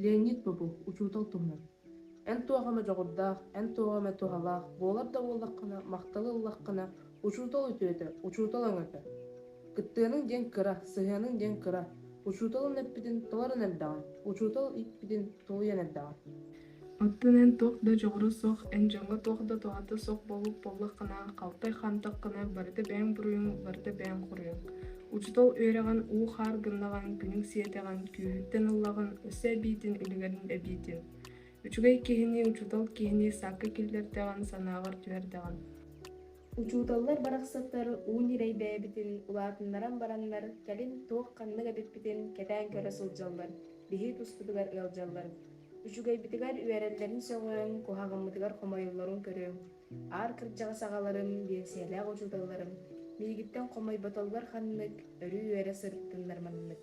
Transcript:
Леонид Попов учуутал туһунан Эн туох эмэ дьоҕурдаах, эн туох эмэ туһалаах буолар да буоллаххына, махталы ыллаххына, учуутал үтүөтэ, учуутал өҥөтө. Кыттыаныҥ диэн кыра, сыһыаныҥ диэн кыра, учууталын эппитин толорон эрдэҕин, учуутал ииппитин тулуйан эрдэҕин. Оттон эн туох да дьоҕура суох, эн дьоҥҥо туох да туһата суох буолбут буоллаххына, халтай хаамтаххына, барыта бэйэҥ буруйуҥ, барыта бэйэҥ хоруйуҥ. Учуутал үөрэҕин уу-хаар гыннаҕын, күнүҥ сиэтэҕин, күүһүттэн ыллаҕын, өссө эбиитин үлүгэрин эбиитин. Үчүгэй киһини, учуутал киһини саакка киллэрдэҕин, санааҕар түһэрдэҕин. Учууталлар барахсаттар уу ньирэй бэйэбитин улаатыннаран бараннар, кэлин туох-ханнык эбиппитин кэтээн көрө сылдьаллар, биһи туспутугар ыалдьаллар. Үчүгэйбитигэр үөрэллэрин сөҕүөҥ, куһаҕаммытыгар хомойоллорун көрүөҥ. Аар кырдьаҕас аҕаларым, биэнсийэлээх учууталларым миигиттэн хомойботоллор ханнык, өрүү үөрэ сырыттыннар маннык.